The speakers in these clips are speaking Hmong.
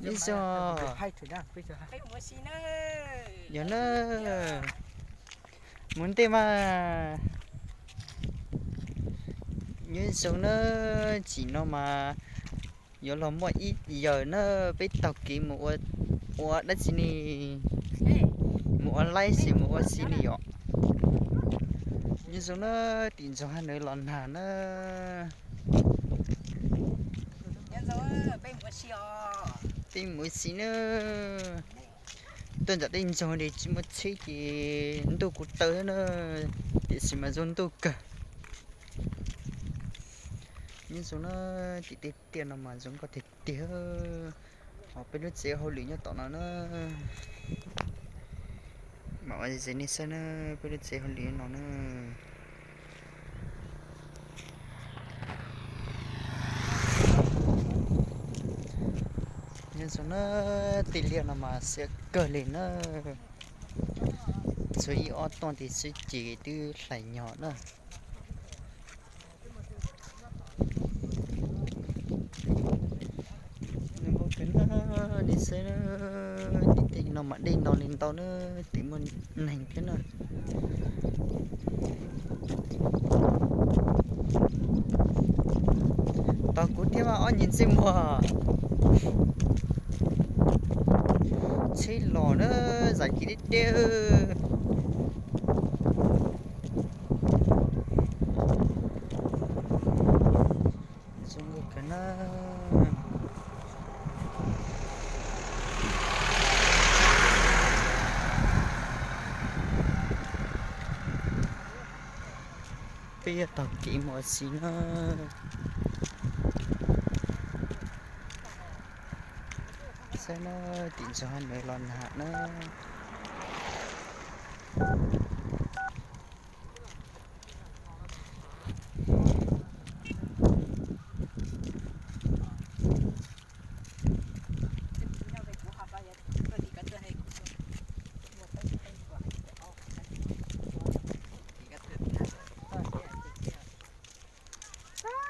Nyob zoo, yog na, mus ntej mas, nyob zoo na, tsim no mas yuav los muaj ib yawm na, peb taug kev mus ua, ua dab tsi ne, mus ua laib xwb mus ua si ne yom. Nyob zoo na, tim ntxoog hab nws los nag na. Peb mus ua si na. Tuaj nram tej ntsoog li tsis muaj tsheb ces ntuj kuj taw na, tiam sis mas zoo ntuj kawg. Nyob zoo na, tim tej tiaj no mas zoo nkauj tiag tiag. Ho peb lub tsev hauj lwm nyob tom no na. Mam ua zes nej saib na, peb lub tsev hauj lwm no na. Nyob zoo na, tej liaj no mas xiab kawg li na. Txhua ib ob tuaj tis xwb ces twb hlais nyog na. Nws nkaus kawg na, nej saib na, tim tej no mas dej ntau li ntau na, twb muaj neeg thiab na. Tos kuv thiab mas ob niag ntsej muag. Tsheb los na, zam kev deb deb. Zoo nkauj kawg na. Peb yuav taug kev mus ua si na. Saib na, tim ntxoog hab nws los nag na.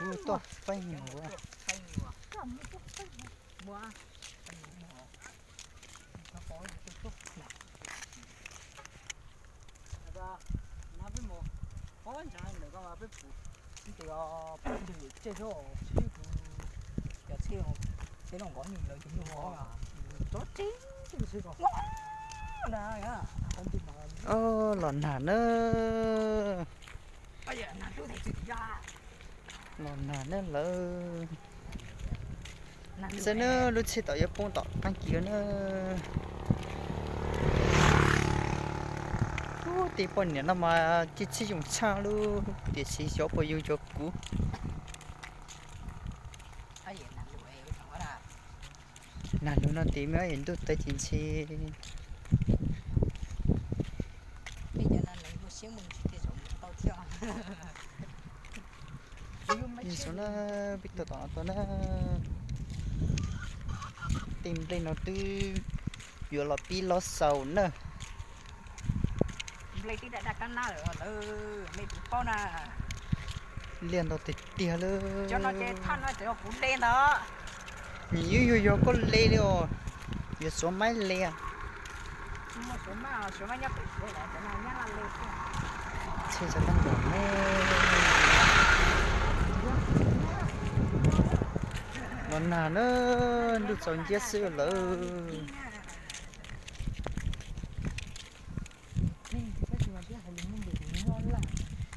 Ub, tuaj feeb ua. Los nag na. Los nag na lawm. Saib na, lub tsheb tom yuav poob tom qaab kis na. Ub, tej poj niam no mas tib txhij zoo tshaj lub, tiam sis xyov puas yug cov kuv. Nag lug no tes me, ntuj tawv ces ntshe peb cov no lawv muaj siab mus tsis tej zaum tau thiab. Zoo na, peb tuaj tom no tuaj na. Tej nplej no twb yuav los pib los xaus na. Nplej twb daj daj kab nab lawm, mej puas paub na. Liaj ntau tiag tiag lawm. Cov no ces thaj no cov kuv le ntawd. Nws yuav yog koj le li os, yuav xuav maib le. Tsheb txog tag nrho ne. Los nag na, ntuj tsaus nciab xwb lawm.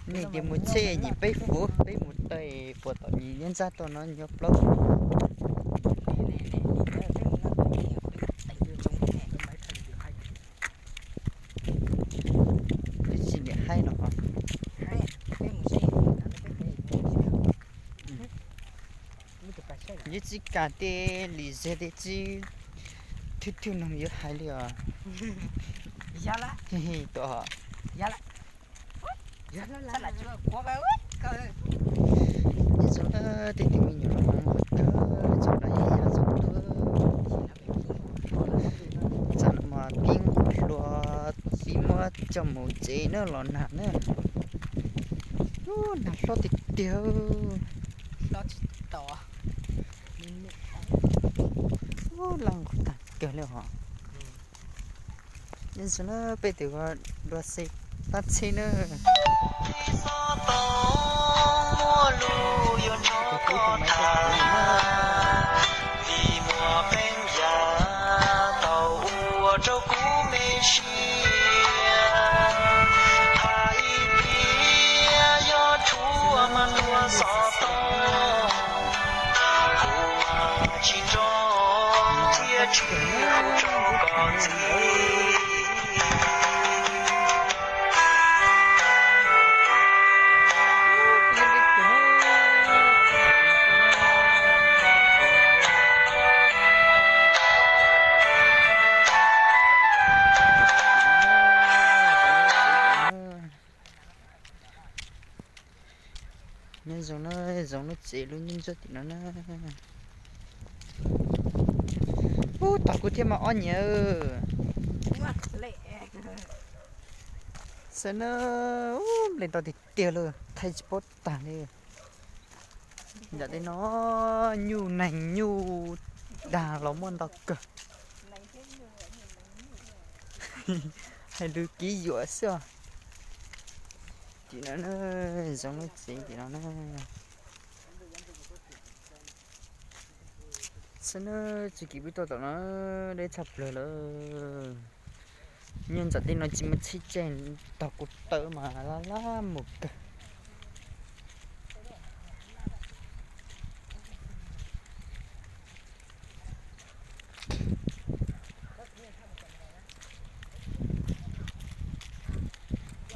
Nej tias mus tsheb nyem peb fuv, peb mus taw puas tom nyem nyob ntsab tuaj no nyob plaub. Twb tsis niam haib no. Yeej tsis kam tej lim zeg tej tsib thwj thwj noog yuav hais li os. Tuaj. Nyob zoo na, tej tug me nyuam no mas kawg txog no yog txog tuaj. Tsam no mas pib nqus hlua, pib muab coj mus tsev na los nag na. Ub, nag hlob tiag tiag. Ub, laj nqus tag kawg li hos. Nyob zoo na, peb tus dua xe pab txhib na. Vim muaj qee yam tau ua rau kuv me sia, hais tias yog tshuav mas tuaj xov tooj, kuv mas tsis nco thiab tsis hu rau koj ntxiv. Nyob zoo na, zoo lub tsev lub nyob ntsuab tim no na. Ub, tog kuv thiab mas ob niag. Xav na, ub, nplees tau tiag tiag li, thaij tsis paub tag li. Nram tej no nyuj neeg nyuj dag los muaj ntau kawg. Hais lus kiv yuam xwb os. Tim no na, zoo lub tsev tim no na. Xwb na, tsis kim peb tuaj tom no, deb tshaj plaws lawm. Nyob ntawm tej no tsis muaj tsheb caij, tog kuv tawm mas laj laj mus kawg.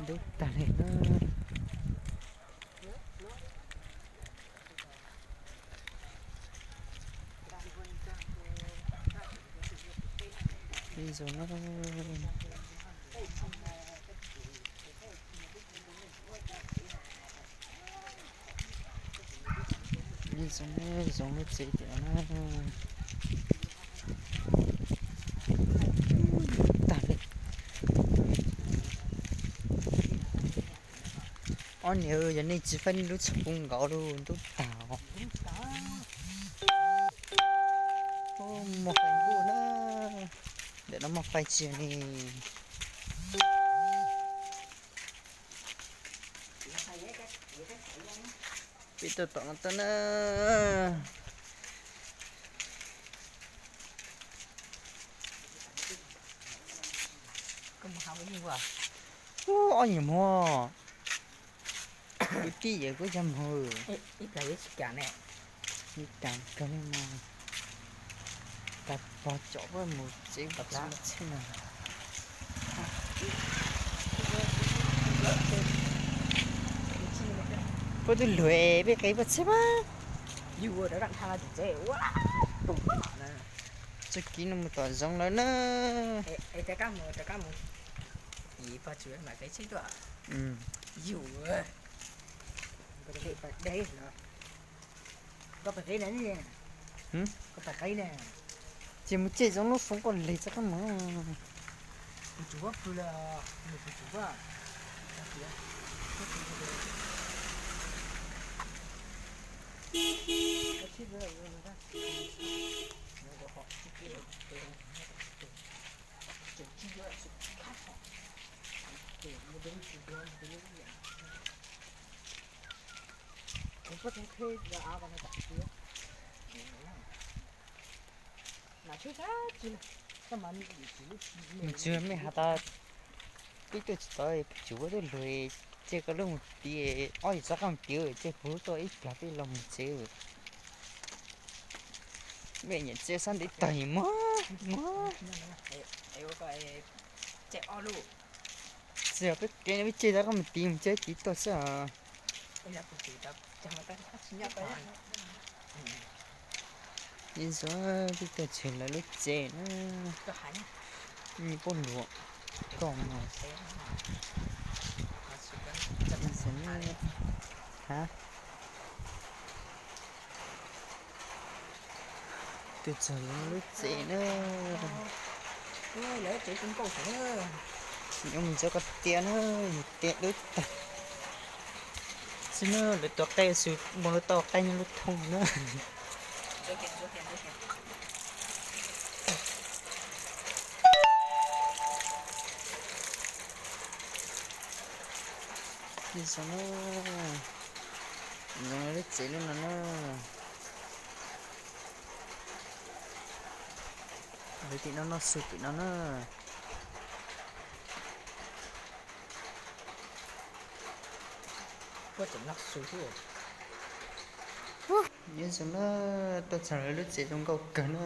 Ntub tag li na. Ib zoo na. Ib zoo na, zoo lub tsev tiag na. Tag li. Ob niag, yog nej tsis faib nej lub txhua pub nkaus lub ntub tag os. Muaj faib nkuj na. Ntawm no muaj faib tsis ni. Peb tuaj tom no tau na. Ub, ob niag muag. Kuv tij yawm kuv cov muag. Ib plag yuav tsis kam ne. Ib kam kawg li mas. Pab pog tsom pab mus tsev pab tsis muaj tsheb na. Puab twb luag es peb qe puab tsheb mas. Txoj kev no mus tom zoov lawm na. Ces mus caij zoov lub foob koj leg txoj qab mus. Mus tsuag mej has tas, peb tuaj tsis tau, tsuav puab tuaj luag, ces koj lub mus tiv, ob yim txoj qab mus tiv, ces puab tuaj ib plag peb los mus tsev. Mej nyiam tsev sab ntev tag muag muag. Txiv, peb kev no peb caij txoj qab mus tiv mus caij tiv tuaj xwb os. Ib zaug peb tuaj txog lawv lub tsev na, nyias puab luag koj mas. Ib zaug na, ha, tuaj txog lawv lub tsev na. Yuav mus ntxuav koj tiag na, yus tiag dub tag. Xwb na, lawv tua qaib xwb, mus lawv tua qaib nyob lub thoob na. Nyob zoo na, nyob zoo lub tsev lub no na. Lawv tim no noj su pem no na. Nyob zoo na, tuaj txog lawv lub tsev zoo nkauj kawg na.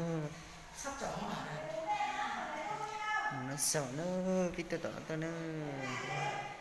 Mus no xaus na, peb tuaj tom no tuaj na.